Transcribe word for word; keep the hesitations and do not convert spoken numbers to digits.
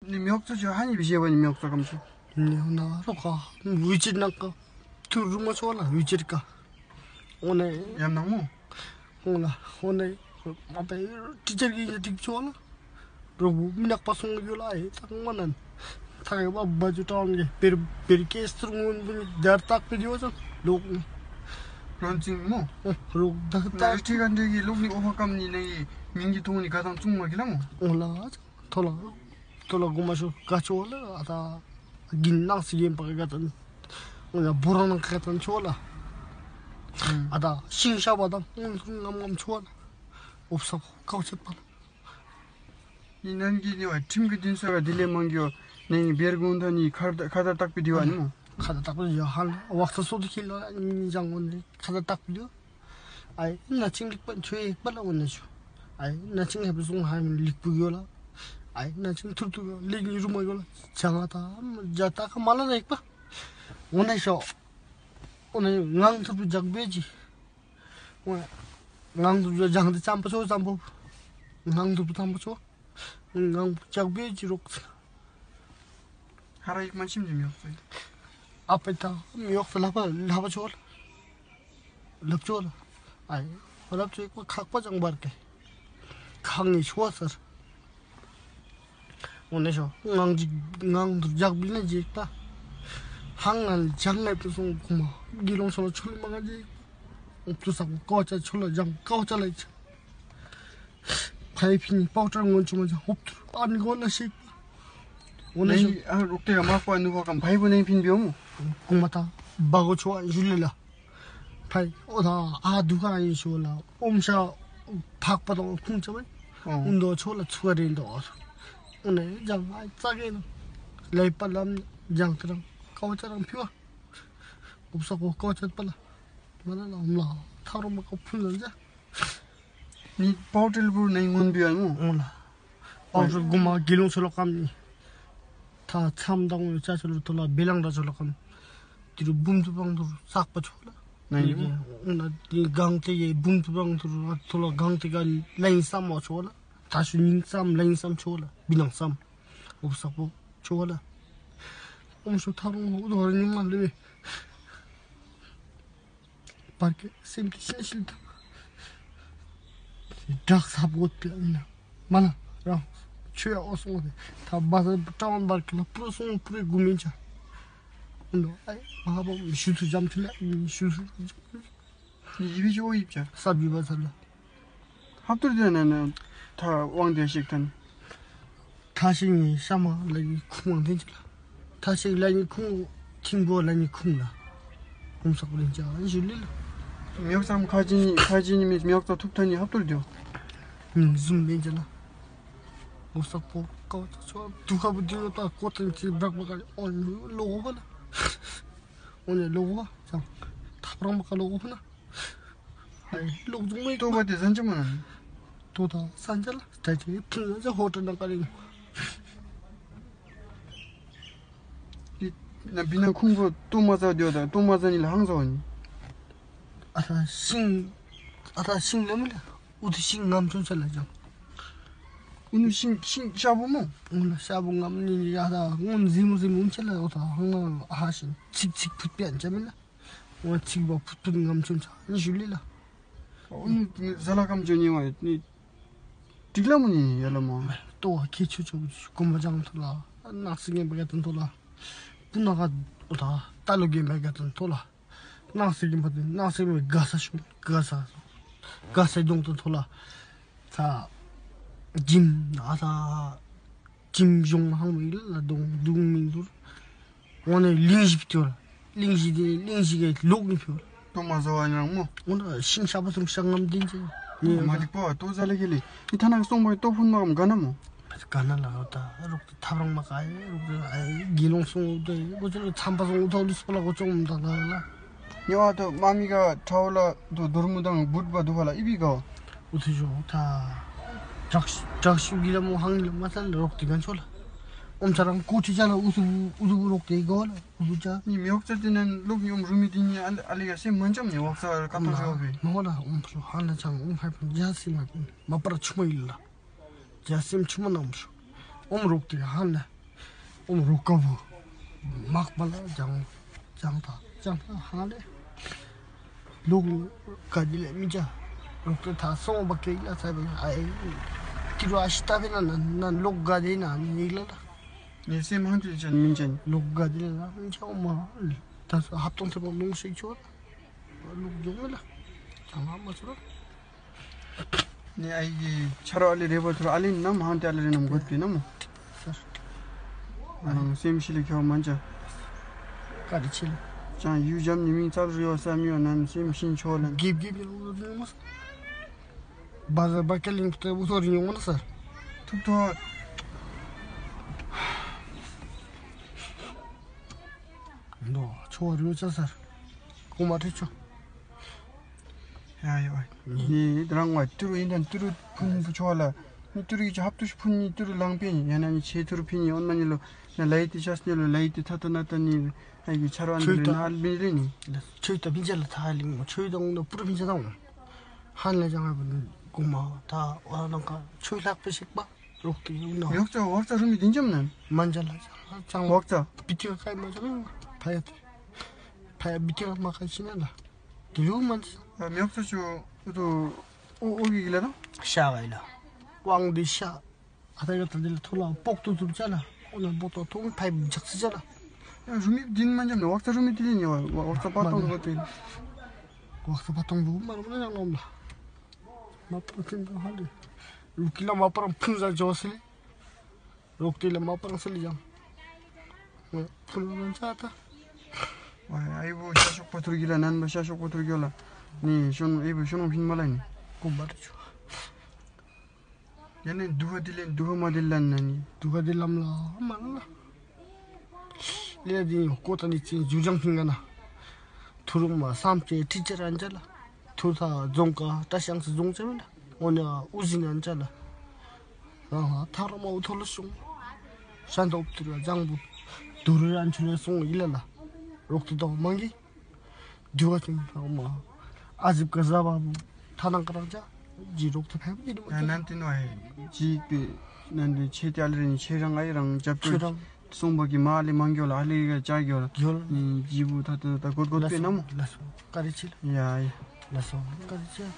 ནི་མྱོག་ཚོ་ཆོ་ཧ་ནི་བི་ཞེ་བ་ནི་མྱོག་ཚོ་གམ་ཆོ། ནི་ཧོ་ན་རོ་ཁ་ཝི་ཅེར་ནང་ཀ་ཐུ་རུ་མ་ཆོ་ལ་ཝི་ཅེར་ཀ། ཨོ་ནེ་ཡམ་ནང་མོ། ཨོ་ལ་ཨོ་ནེ་མ་པེ་ཊི་ཅར་གི་ཡ་ཏིག་ཆོ་ལ། རོ་བུ་མི་ནག་པ་སོང་ཡོད་ལ་ཨེ་ཐག་མ་ནན། ཐག་ཡོད་པ་བ་ཇུ་ཏང་གི་པེར་པེར་ཀེ་སི་ཐུར་ངོན་བུ་ནི་དར་ཏག་པེ་ཡོ་ཅང་ལོག་ནི། རོན་ཙིང་མོ། ཨོ་རོ་དག་ན་ཏག་ཁྲི་ག་འདྲེ་གི་ལོག་ནི་ཨོ་ཧ་ཀམ་ནི་ནེ་མིང་གི་ཐོང་ནི་ག་དང་ཙུང་མ་གི་ལ་མོ། ཨོ་ལ། ཐོ་ལ། ཐོ་ལ་གོ་མ་ཤོ་ག་ཆོ་ལ་ཨ་ད། གིན་ནང་སི་ཡན་པ་ག་ཙན། འོ་ཡ་བོ་རང་ནང་ག་ཙན་ཆོ་ལ། ཨ་ད་ཤིང་ཤ་བ་དང་སྔོན་སུ་ངམ་ངམ་ཆོ་ལ། འུབ་ས་ཕོ་ཀའོ་ཆད་པ་ལ། ནི་ནན་གི་ནི་བ་ཁྲིམས་ཀྱི་འདུན་ས་ག་དི་ལེ་མང་གི་ཡོ། ནི་བེར་གུང་ཐ་ནི་ཁ་ད་ཁ་ད་ཏག་པི་དི་བ་ནི་མོ། ཁ་ད་ཏག་པི་ཡོ་ཧ་ལ་ཝག་ས་སོ་དི་ཁི་ལ་ནི་ཇང་ངོ་ནི་ཁ་ད་ཏག་པི་ཡོ། ཨའི་ན་ཆིང་ལིག་པ་ཆོས་ཡིག་པ་ལ་འོ་ན་ཆོ། ཨའི་ན་ཆིང་ཧེ་པ་སོང་ཧ་མི་ལིག་པུ་ཡོད་ལ། ཨའི་ན་ཆིང་ཐུར་ཐུར་ལིག་ཉི་རུ་མ་ཡོད་ལ། ཆ་ང་ད་མ་ཇ་ད་ཁ་མ་ལ་ན་ཡིག་པ། འོ་ན་ཤོ། འོ་ན་ངང་ཐུར་ཐུར་ཇག་བེ་ཅི། འོ་ན་ངང་ཐུར་ཐུར་ཇག་དེ་ཙམ་པ་ཆོ་ཙམ་པོ། ངང་ཐུར་ཐུར་ཙམ་པ་ཆོ། ངང་ཇག་བེ་ཅི་རོགས། ཧ་ར་ཡིག་མ་ཆིམ་ཅིམ་ཡོག་སོ་ཡིན། ཨ་པེ་ད་ཡོག་སོ་ལ་པ་ལ་པ་ཆོ་ལ། ལབ་ཆོ་ལ། ཨའི་ལབ་ཆོ་ཡིག་པ་ཁག་པ་ཅང་བར་གེ། ཁག་ངེ་ཆོ་སར། འོ་ནེ་ཤོ་ངང་ཅིག་ངང་དུ་ཇག་བིལ་ན་ཅིག་ད། ཧང་ང་ལ་ཇག་ངེ་པེ་སོང་གོ་མ་དགེ་སློང་ཆོ་ལ་ཆོ་ལ་མ་ང་ཅིག། ཨོ་ཏུ་ས་ཀོ་ཀའོ་ཅ་ཆོ་ལ་ཇང་ཀའོ་ཅ་ལ་ཅ། ཕའི་ཕིན་པའོ་ཏྲ་ངོན་ཆུ་མ་ཅ་ཧོབ་ཏུ་ཨ་ནི་གོ་ན་ཤེ། འོ་ན་ནི་ཤོ། ཨ་རུག་ཏེ་མ་ཀོ་ནུ་ཧོ་ཀམ་ཕའི་བུ་ནེ་ཕིན་བིའོ་མོ། ཀུང་མ་ཏ་བ་གོ་ཆོ་ཨ་ཞུ་ལེ་ལ། ཕའི་ཨོ་ད་ཨ་དུ་ཁ་ཨིན་ཤོ་ལ་ཨོམ་ཤ་ཕག་པ་དང་ཁུང་ཅ་མ། ཨོ་འདོ་ཆོ་ལ་ཚུ་བ་རེ་འདོ། འོ་ན་ཇང་ཨ་ཙ་གེ་ན། ལེ་པ་ལམ་ཇང་ཏ་རང་ཀའོ་ཅ་རང་ཕི་བ། ཨོབ་ས་ཀོ་ཀའོ་ཅ་པ་ལ། མ་ན་ལ་ཨོམ་ལ་ཐག་རོ་མ་ཀ་ཕུན་ལ་ཇ། ནི་པའོ་ཏྲལ་བུར་ནི་སྔོན་པོའི་ཨ་ནུ། འོང་ལ། པའོ་ཏྲལ་གོ་མ་དགེ་སློང་ཆོ་ལོ་ཀམ་ནི། ཐ་མཚམས་དང་ཡོ་ཅ་ཆོ་ལོ་ཐོ་ལ་བེ་ལང་ར་ཆོ་ལོ་ཀམ། དེ་རུ་འབུམ་ཐུབ་པང་དུ་སག་པ་ཆོ་ལ། ནི་འོང་ལ་དེ་གང་དེ་ཡེ་འབུམ་ཐུབ་པང་དུ་ཐོ་ལ་གང་དེ་ག་ལན་སམ་མོ་ཆོ་ལ། ད་ཤུ་ཉིན་སམ་ལན་སམ་ཆོ་ལ་བི་ནང་སམ། འོབ་ས་པོ་ཆོ་ལ། ཨོམ་ཤོ་ཐ་རོང་ལོ་དོ་ར་ཉི་མ་ལེ་བེ། བར་གྱི་སེམས་ཀྱི་ཤིན་ཤིན་དང་། བྲག་ས་བོད་པའི་ཨ་ན་མ་ན་རང་ཆོས་ཡ་ཨོ་སོང་བ་དེ་ད་བ་ས་ཀྲ་བན་བར་གྱི་ལ་པུ་ར་སོང་པུ་རེ་གུ་མིན་ཆ། འདོ་ཨའི་མ་ཧ་བོ་ཞུ་ཚུ་ཇམ་ཆུ་ལ་ཞུ་ཚུ་ཡི་བི་ཅི་ཨོ་ཡིབ་ཆ། ས་བི་བ་ས་ལ། ཧབ་ཏུར་དེ་ན་ན་ཐ་དབང་དེ་ཞིག་ཐན། ཐ་ཤིང་ནི་ཤ་མ་ལ་ཡི་ཁུང་དེ་ཅི་ལ། ཐ་ཤིང་ལ་ཡི་ཁུང་ཐིང་གོ་ལ་ཡི་ཁུང་ལ། ཁུང་སོག་ལེན་ཅ་ཞུ་ལི་ལ། མྱོག་ཙམ་ཁ་ཅི་ནི་ཁ་ཅི་ནི་མི་མྱོག་ཙམ་ཐུབ་ཐ་ནི་ཧབ་ཏུར་དེ། ཉིན་ཟུམ་ལེན་ཅ་ལ། ཁུང་སོག་པོ་ཀའོ་ཅ་ཆོ་དུ་ཁ་བུ་དེ་ལོ་ཏ་ཀོ་ཐན་ཅི་བྲག་པ་ཀ་ཨོ་ལོ་གོ་བ་ལ། ཨོ་ནེ་ལོ་གོ་བ་ཅང་ཐབ་རང་པ་ཀ་ལོ་གོ་བ་ན། ལོག་འཛུགས་མེད། ལྟོ་བ་དེ་ཟན་ཅི་མ་ན། ལྟོ་དང་ས་འཇལ་ལ་སྟ་ཅི་ཕུང་ན་ཅི་ཧོ་ཏྲ་ན་ཀ་རིང་། དེ་ན་བི་ན་ཁུང་གོ་ལྟོ་མ་ཟ་དེ་བ་དང་ལྟོ་མ་ཟ་ནི་ལ་ཧང་ཟ་བ་ནི། ཨ་ཐ་ཤིང་ཨ་ཐ་ཤིང་ལ་མི་ལ་ཨུ་ཐི་ཤིང་ངམ་ཆུང་ཆ་ལ་ཅང་། ཨུ་ནུ་ཤིང་ཤིང་ཤ་བུ་མོ། ཨུ་ལ་ཤ་བུ་ངམ་ནི་ཡ་ད་སྔོན་ཟིམ་ཟིམ་ཨུམ་ཆ་ལ་ཨོ་ཐ་ཧང་ང་ཧ་ཤིང་ཚིག་ཚིག་ཕུད་པའི་ཨན་ཅ་མི་ལ། ང་ཚིག་པ་ཕུ་ཐུར་ངམ་ཆུང་ཆ་ནི་ཞུ་ལི་ལ། ཨོ་ནི་ཟ་ལ་ཀམ་ཅོ་ཉེ་བ་ནི་ཏིག་ལ་མོ་ནི་ཡ་ལ་མོ། ལྟོ་བ་ཁྱེད་ཆོ་ཆོ་གོམ་པ་ཅང་ཐོ་ལ་ནག་སི་ངན་པ་ག་ཏན་ཐོ་ལ་པུ་ན་ག་ཨོ་ཐ་ཏ་ལོ་གན་པ་ག་ཏན་ཐོ་ལ་ནག་སི་གན་པ་ཏན་ནག་སི་མེ་ག་ས་ཤུ་ག་ས་ག་ས་ཡོང་ཏན་ཐོ་ལ་ཐ་ཇིམ་ཨ་ཐ། ཅིམ་གཞུང་ཧང་བའི་ལ་དུང་དུང་མིན་དུར། འོ་ནས་གླིང་བཞི་བཏོར། གླིང་བཞི་དེ་གླིང་བཞི་གའི་ལུག་ནི་ཕྱོར། ལྟོ་མ་ཟ་བ་ཡང་མོ། འོ་ན་ཤིང་ཤ་པ་སུམ་ཤ་ངམ་དེ་ཅི། ངས་མ་འགྲིག་པ་ལྟོ་ཟ་ལེ་གི་ལེ། ཨི་ཐ་ན་སོང་བའི་ལྟོ་ཕུན་མ་གམ་ག་ན་མོ། ག་ན་ལ་འོ་ད་རོགས་དེ་ཐབ་རང་མ་ག་ཡེ་རོགས་དེ་ཨ་ཡེ་དགེ་སློང་སོང་འོ་དེ་འོ་ཅི་ལ་ཚམ་པ་སོང་འོ་ཐོག་ལུས་པ་ལ་འོ་ཅོང་མ་དང་ལ་ལ། ཉེ་བ་དུ་མ་མི་ག་ཁྲའོ་ལ་དུ་རྡོར་མུ་དང་བུད་པ་དུ་བ་ལ་ཨི་བི་ག་བ། ཨུ་ཐུ་ཞོ་ཐ། དྲག་དྲག་ཤུ་གི་ལ་མོ་ཧང་ལ་མ་ཚ་ལ་རོགས་དེ་ག་ཆོ་ལ། ཨོམ་ཚ་རང་ཀོ་ཁྲི་ཅ་ལ་ཨུ་ཐུ་ཨུ་ཐུ་རོགས་དེ་ག་བ་ལ་ཨུ་ཐུ་ཅ། ནི་མི་ཡོག་ཚ་དེ་ནན་ལུག་ཉི་ཨོམ་རུ་མི་དེ་ནི་ཨ་ལི་ག་སེ་མ་འཇམ་ནི་ཡོག་ཚ་ཀ་ཏོ་ཞོ་བེ། མོ་ལ་ཨོམ་ཕུ་ཧང་ལ་ཆང་ཨོམ་ཧ་ཕན་ཇ་སི་མ་མ་པར་ཆུ་མ་ཡིན་ལ། ཇ་སེམས་ཆུ་མ་ནམ་ཞོ། ཨོམ་རོགས་དེ་ཧང་ལ། ཨོམ་རོ་ཀ་བུ། མག་པ་ལ་ལྗང་། ལྗང་ཐ། ལྗང་ཐ་ཧ་ལེ། ལུག་ག་དི་ལེ་མི་ཅ། ལུག་ཏུ་ཐ་སོང་བ་ཀེག་ལ་ཚ་བའི་ཨའི། ཏི་རུ་ཨ་ཤི་ཏ་བེ་ན་ན་ན་ལུག་ག་དི་ན་ནི་ལ་ལ། ངས་སེམས་ཧང་ཅི་ཅན་མིན་ཅན། ལུག་ག་དི་ལ་ལ་མི་ཅ་ཨོ་མ། ད་སོ་ཧབ་ཏོང་ཐེ་པོ་ལུང་ཤིག་ཆོ་ལ། ལུག་ཇོ་མེ་ལ། ཅང་ཧ་མ་ཆོ་ལ། ནི་ཨ་ཡི་ཆ་རོ་ཨ་ལི་རེ་བ་ཐུར་ཨ་ལི་ནམ་ཧང་ཏེ་ཨ་ལི་རེ་ནམ་གོད་པི་ནམ། སར། ཨ་རང་སེམས་ཤི་ལི་ཁྱོ་མན་ཅ། ཀ་རི་ཆི་ལི། ཅང་ཡུ་ཇམ་ནི་མིང་ཙལ་རི་ཡོ་ས་མི་ཡོ་ནམ་སེམས་ཤིན་ཆོ་ལ། གིབ་གིབ་ཡོ་ནོ་མོ་ས། བ་ཟ་བ་ཀ་ལིང་ཏེ་བུ་ཐོ་རི་ཡོང་ནོ་སར། ཐུབ་ཐོ། ནོ་ཆོ་རི་ཡོ་ཅ་སར། ཁོ་མ་ཁྲི་ཆོ། ཡ་ཡ། ནི་རང་བ་ཏུ་རུ་ཡིན་དང་ཏུ་རུ་ཕུན་པུ་ཆོ་ལ། ནི་ཏུ་རུ་ཡི་ཆ་ཧབ་ཏུ་ཕུན་ནི་ཏུ་རུ་ལང་པེ་ཡིན་ཡང་ན་ནི་ཆེ་ཏུ་རུ་ཕིན་ཡིན་ཨོན་མ་ནི་ལོ། ན་ལའི་ཏི་ཤ་སི་ནི་ལོ་ལའི་ཏི་ཐ་ཏ་ན་ཏ་ནི། ཨ་ཡི་ཆ་རོ་ཨན་ཆོས་ལོ་དང་ན་ཨལ་མི་རེ་ནི། ཆོས་དང་ཕིན་ཆ་ལ་ཐ་ཧ་ལིང་མོ་ཆོས་དང་ནོ་པུ་རུ་ཕིན་ཆ་དང་། ཧན་ལ་ཅང་ཧ་པ་ནི་གོ་མ་ད་ཨོ་ར་ནང་ཀ་ཆོས་ལྷག་པའི་ཤིག་པ། རོགས་དེ་ཡོང་ན། ཡོག་ཙ་ཝག་ཙ་རུ་མི་དིན་ཅམ་ནན། མན་ཇ་ལ་ཅང་ལ་ཅང་ཝག་ཙ། བི་ཏི་ཁ་མ་ཅང་ཕ་ཡ་ཏེ། ཕ་ཡ་བི་ཏི་ཁ་མ་ཁ་ཤི་ན་ལ། དེ་ཡོ་མན་ཇ། མི་ཡོག་ཙ་ཆུ་ཨུ་ཏུ་ཨོ་ཨོ་གི་གི་ལ་དང་། ཤ་བའི་ལ། ཝང་དི་ཤ། ཨ་ད་ཡོ་ད་དི་ལ་ཐོ་ལ་པོག་ཏུ་ཙུབ་ཅ་ལ། ཨོ་ན་པོག་ཏུ་ཐོ་མི་ཕ་ཡ་ཇག་ཙི་ཅ་ལ། རུ་མི་དིན་མན་ཇ་ནི་ཝག་ཙ་རུ་མི་དི་ལི་ནི་ཝག་ཙ་པ་ཏོང་གོ་ཏེ། ཝག་ཙ་པ་ཏོང་གོ་མ་རུ་མ་ཡང་ནོམ་ལ། མ་པ་ཁྱིམ་དང་ཧ་ལེ། ལུག་གི་ལ་མ་པ་རང་ཕུན་ཟ་ཇོ་སི་ལེ། རོགས་དེ་ལ་མ་པ་རང་སི་ལེ་ཡང་། ཕུན་རང་ཅ་ད། ཨ་ཡི་བུ་ཤ་ཤོག་པ་ཐུར་གི་ལ་ནན་པ་ཤ་ཤོག་པ་ཐུར་གི་ལ། ནི་ཤོན་ཨི་བུ་ཤོན་ཕིན་མ་ལ་ནི། ཀུམ་པ་རེ་ཆུ། ཡ་ནི་དུ་ཧ་དི་ལེ་དུ་ཧ་མ་དི་ལ་ན་ནི། དུ་ཧ་དི་ལམ་ལ་མ་ལ། ལས་དེ་ཡིན་ཀོ་ཏ་ནི་ཅིན་ཇུ་ཇང་ཕིང་ག་ན། ཐུ་རུང་མ་སམ་ཅེ་ཁྲི་ཅེ་རན་ཅེ་ལ། ཐུ་ཐ་རྫོང་ཀ་ཏ་ཤང་སི་རྫོང་ཅེ་མེ་ལ། འོ་ན་ཨུ་ཟི་ནན་ཅེ་ལ། རང་ཧ་ཐག་ར་མ་འུ་ཐོ་ལ་སོང་། ཤན་ཐོབ་ཐུ་ར་ལྗང་བུ། དུ་རུ་རན་ཆུ་ལ་སོང་ཡི་ལ་ལ། རོགས་ཏུ་དང་མང་གི། དུ་བ་ཅིང་ཐོག་མ། ཨ་ཟིབ་ཀ་ཟ་བ་བུ། ཐ་ནང་ཀ་རང་ཅ། ཇི་རོགས་ཏུ་ཕེབས་དི་རུ་མ་ཅ། ནན་ཏིན་བ་ཧེ། ཇི་པེ། ནན་ཏིན་ཆེ་ཏི་ཨ་ལི་རེ་ནི་ཆེ་རང་ཨ་ཡི་རང་རྒྱབ་ཆོས་ཆོས་རང་། སོང་བ་གི་མ་ཨ་ལི་མང་གྱོ་ལ་ཨ་ལི་ག་ཅ་གྱོ་ལ། གྱོ་ལ། ཇི་བུ་ཐ་ཏུ་ད་གོད་གོད་པེ་ན་མོ། ལ་སོ་ཀ་རི་ཆི་ལ། ཡ་ཡ། ལ་སོ་ཀ་རི་ཆི་ལ།